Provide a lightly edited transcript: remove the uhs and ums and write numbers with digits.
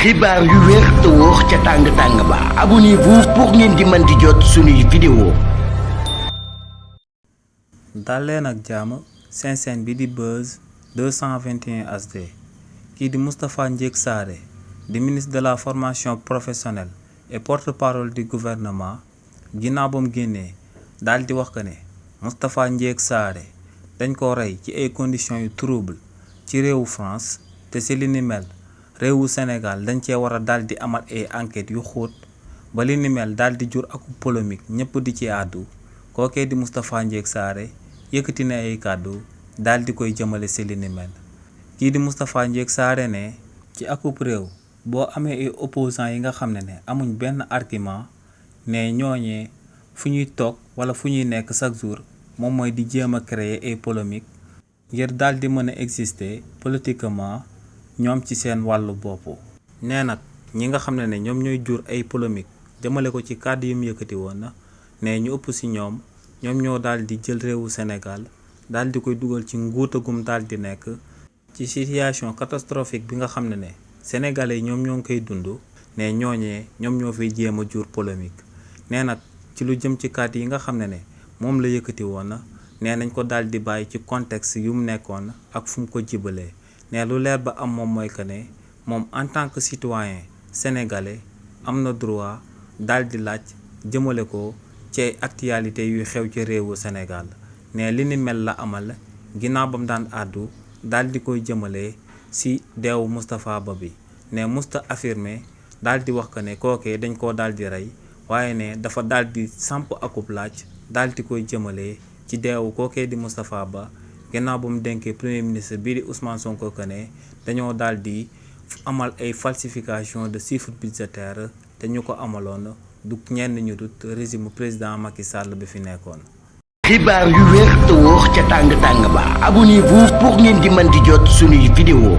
xibaar yu wér te wóor ca tàng-tàng ba abonnez-vous pour ngeen di mën di jot suñuy vidéo. dal leen ak jàmm seen chaîne bi di Buzz 221 HD kii di Moustapha Ndiéck Sarré di ministre de la formation professionnelle et porte-parole du gouvernement ginnaaw ba mu génnee daal di wax que ne Moustapha Ndiéck Sarré dañ ko rey ci ay conditions yu trouble ci réewu France te si li ni mel réewu Sénégal dañ cee war a daal di amal ay enquêtes yu xóot ba li ni mel daal di jur ak polémique ñëpp di ci àddu kookee di Moustapha Ndiéck Sarré yëkkati na ay kàddu daal di koy jëmale si li ni mel kii di Moustapha Ndiéck Sarré ne ci akub réew boo amee ay opposants yi nga xam ne amuñ benn argument ne ñooñee fu ñuy toog wala fu ñuy nekk chaque jour moom mooy di jéem a créer ay polémique ngir daal di mën a exister politiquement ñoom ci seen wàllu bopp. nee nag ñi nga xam ne ñoom ñooy jur ay polémique jëmale ko ci kàddu yu mu yëkkati woon na ne ñu ëpp si ñoom ñoo daal di jël réewu Sénégal daal di koy dugal ci nguutagum daal di nekk ci situation catastrophique bi nga xam ne sénégalais yi ñoom ñoo ngi koy dund ne ñooñee ñoom ñoo fiy jéem a jur polémique nee nag ci lu jëm ci kàddu yi nga xam ne moom la yëkkati woon na nee nañ ko daal di bàyyi ci contexte yu mu nekkoon ak fu mu ko jibalee ne lu leer ba am moom mooy que ne moom en tant que citoyen sénégalais am na droit daal di laaj jëmale ko ci ay actualité yuy xew ci réewu Sénégal ne li ni mel la amal ginnaaw ba mu daan àddu daal di koy jëmale si deewu Moustapha Ba bi ne musta affirmé daal di wax que ne kookee dañ koo daal di rey waaye ne dafa daal di samp akub laaj daal di koy jëmale ci deewu kookee di Moustapha Ba ginnaaw ba mu dénkee premier ministre bii di Ousmane Sonko que ne dañoo daal di amal ay falsification de chiffres budgétaires te ñu ko amaloon du ñenn ñu dut régime président Macky Sall bi fi nekkoon. xibaar yu wér te wóor ca tàng-tàng ba abonnez-vous pour ngeen di mën di jot suñuy vidéo.